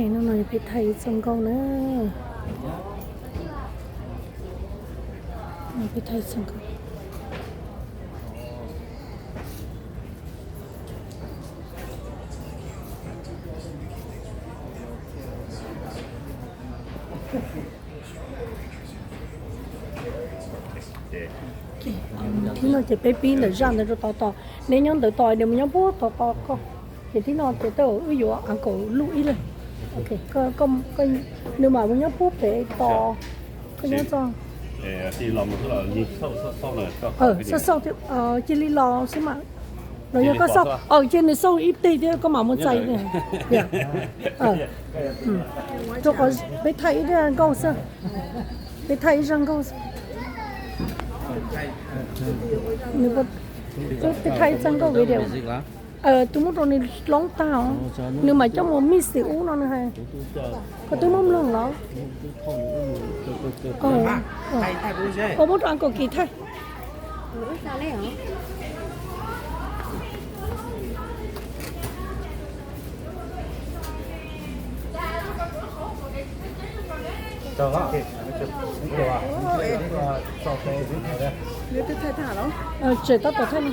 No no peb thaij ib txoj nkauj na. Peb thaij ib txoj nkauj. Thib no ces peb pib ntawm zaj ntawd rau tod tod, neb nyob ntawd tod, nws mus nyob puag tod tod koj. Ces thib no ces tej zaum wb yuav uncle Luj ib leeg. Nws mam mus nyob puag pem tod. Koj nyob txog xauj xauj thiab, cia li los xwb mas. Los yog koj xauj, cia nws xauj ib teg thiab koj mam mus txais. Rau qhov peb thaij ib zaj nkauj xwb. Peb thaij ib zaj nkauj xwb. Peb thaij ib zaj nkauj video. Tus muab rau nws hloov tag os. Nws mam coj mus mix tim ub no nws hais. Koj twb muab mloog los? Koj muab rau uncle Kis thaij. Tseem tab tom thaij.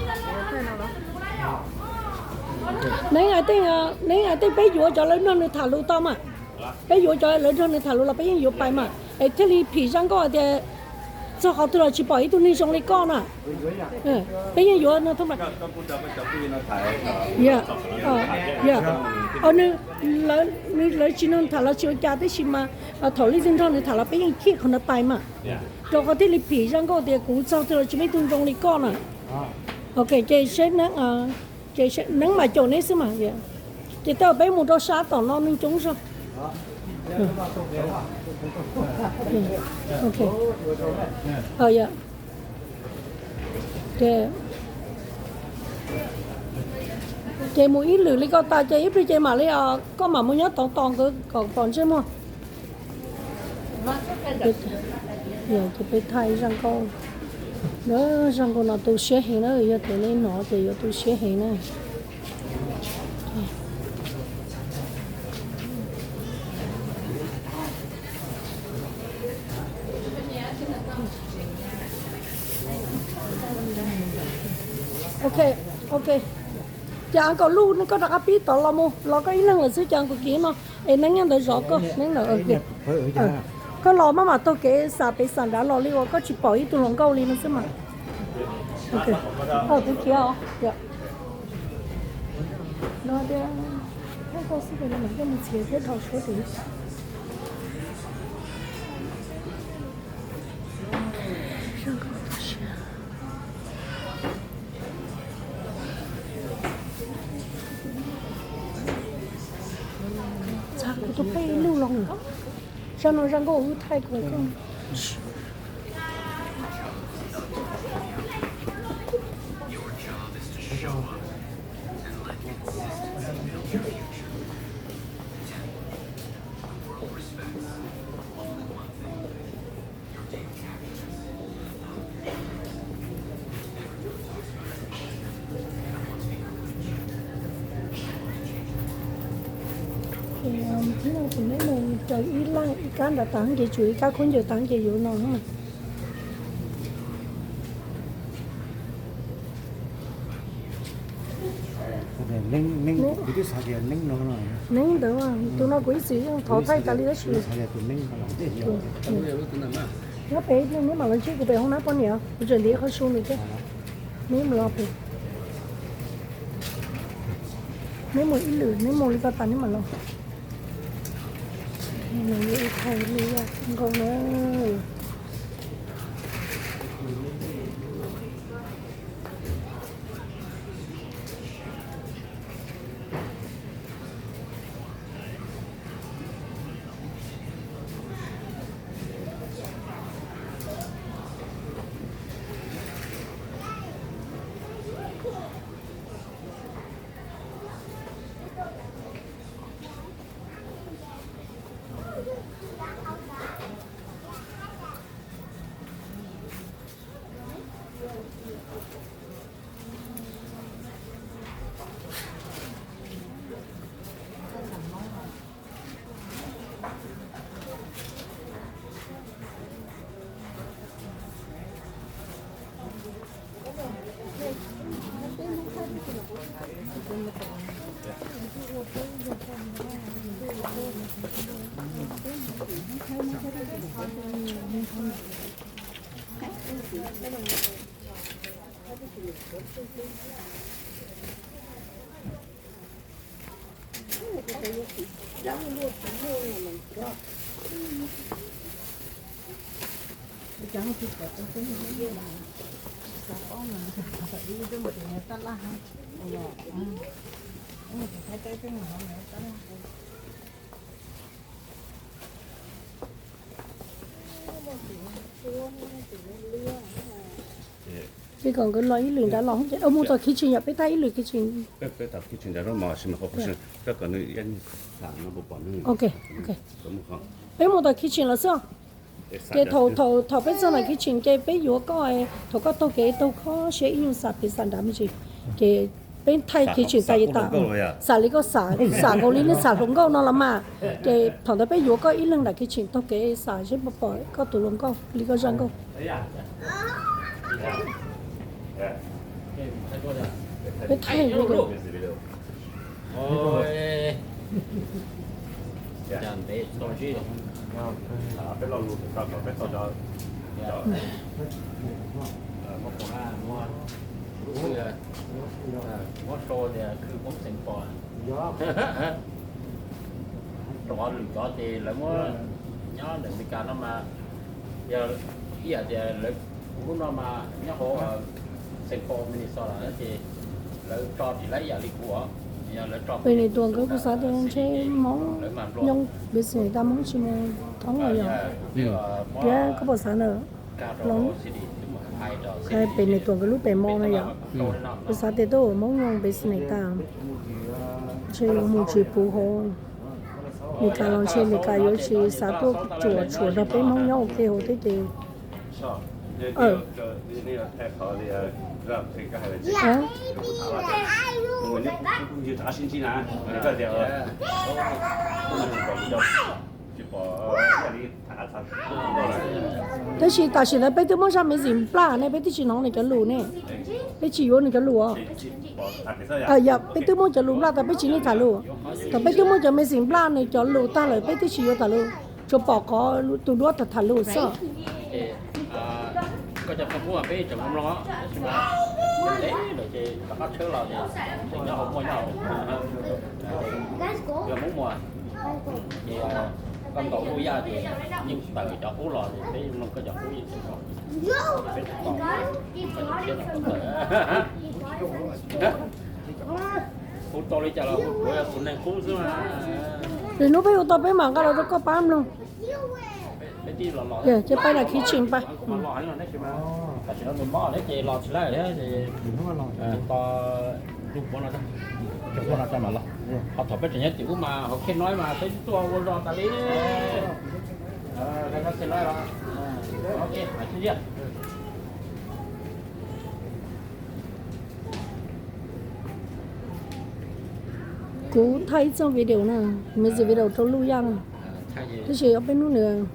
Neb hais tias, neb hais tias peb yuav cov lawv nrog nws tham lus tau mas. Peb yuav cov lawv nrog nws tham lus los peb yeej yuav pais mas, es thiaj li phim zaj nkauj hais tias txog qhov twg los tsis pom ib tug neeg zoo li koj na. Peb yeej yuav no. Nws, lawv tsis nrog tham los tsis ua cas, tab sis mas thaum leej twg nrog nws tham los peb yeej keep qhov ntawd pais mas. Rau qhov thiaj li phim zaj nkauj tias kuv txog twg los tsis muaj ib tug zoo li koj na. Ok, ces seb, ces neeb mam caum neb xwb mas. Ces tej zaum peb mus rau sab tom no neeg coob zog. Ces mus ib lwm li koj tas ces ib pliag ces mam li, koj mam mus nyob tod tos nkawd kom pom ntsej muag. Ces peb thaij zaj nkauj, zaj nkauj no tu siab heev na, yog tias nej hnov ces yuav tu siab heev na. Ok, ok. Ces uncle Luj, koj rov qab pib tod los mus, los koj ib leeg lawm xwb, ces uncle Kis no, es neeb nyob ntawd zov koj, neeb ntawd. Koj los maj mam taug kev xam pem xam nrad los li uas koj tsis pom ib tug hluas nkauj li no xwb mas. Tus khiav os. No tias, koj xwb ces mam coj mus txiav thiab dhau suab tid. Txav kuv tus pheej ib lub los. Zaj no zaj nkauj wb thaij kuv. Ces no ces neb mus raws ib laj ib kab nrad tas ces tsum ib kab khaub ncaws tas ces yuav no na. Neeb ntawd, tus no kuv ib txwm yeej thov thaij tas li tab sis nyob pem ib pliag neb mam los ntsib kuv pem hoob nab poj niam, kuv tseem ntiav qhov su nws thiab. Neb mus los pem, neb mus ib lwm, neb mus li ko tas neb mam los. Nws yuav ib thaij li nkauj na. Ces kom nkawd los ib lwm nrad los, mus tom kitchen yom, peb thaj ib lwm kitchen. Ok, ok. Peb mus tom kitchen los xwb. Ces thaum, thaum peb txog ntawm kitchen ces peb yuav koj, thaum koj taug kev taug kho siab ib nyuag xam pem xam nrad me ntsis, ces peb thaij kitchen tas ces tas, xam li koj xam, xam nkaus li nej xam hluas nkauj no los mas. Ces thaum ntawd peb yuav koj ib leeg nram kitchen taug kev xam seb puas pom koj tus hluas nkauj li koj zaj nkauj. Peb thaij video. Rau qhov lwm cov ces lawv muab nyob ntawm Amelikas no mas, yog ib yam tias lawv, kuv lub no mas nyob hauv Saint Paul, Minnesota ces lawv tso tim lawv ib yam li kuv os. Pem Nais Tuam nkawd kuj xav tias ntshe Hmoob nyob business tas Hmoob tsis mus thoob los yog, thiab koj puas xav ntawd los? Pem Nais Tuam nkawd lub pem mo no yom, kuv xav tias tuaj ua Hmoob nyob business tas ntshe yuav mus tsis puv hauv Meskas los ntshe Meskas yuav tsis xav tuaj tsuam tshuam nrog peb Hmoob nyob ua ke hauv thiab ces. Tab sis tam sim ntawd peb twb muab zaj Amazing nplaj ne, peb twb tsis hnov nws cov lus ne, peb tsis yuav nws cov lus os. Yog peb twb muab cov lus nplaj tau, peb tsis niaj tham lus. Thaum peb twb muab cov Amazing nplaj nws cov lus tag lawm, peb twb tsis yuav tham lus, tsuas pom qhov tus duab tham tham lus xwb. Lwm hnub peb ua tau peb mam nqa los rau koj pab mloog. Ces pab nram kitchen pab. Ho thaum peb tseem nyob tim ub mas hauv Khe Noib mas peb tuaj ua zog tas li. Kuv thaij ib txoj video na, music video rau Luj Yaj na, tab sis ob peb hnub nws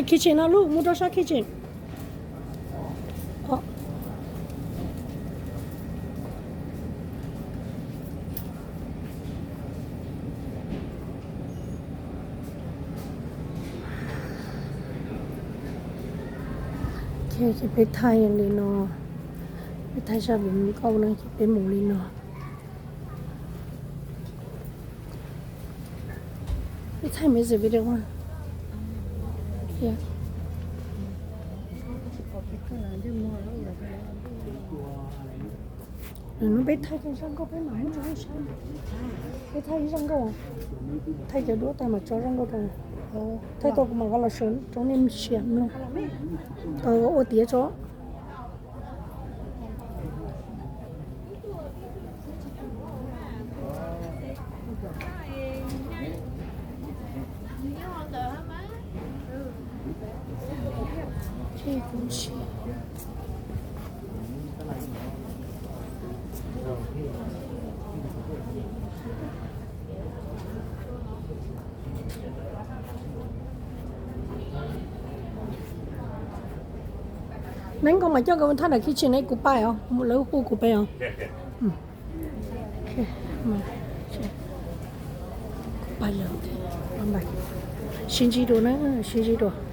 Kitchen no Luj, mus rau sab kitchen. Ces peb thaij li no, peb thaij zaj video nkauj no ces peb mus li no. Peb thaij music video. Nws no peb thaij zaj nkauj peb mam muab tso saib. Peb thaij ib zaj nkauj, thaij cov duab tag mam tso zaj nkauj rau. Thaij tau kuv mam nqa los sawv rau nej sia mloog. Ua tiav tso. Neb, koj mam coj nkawd mus thaj ntawm kitchen ne, kuv pais os, lawv hu kuv pais os. Kuv pais lawm, sib ntsib dua na, sib ntsib dua.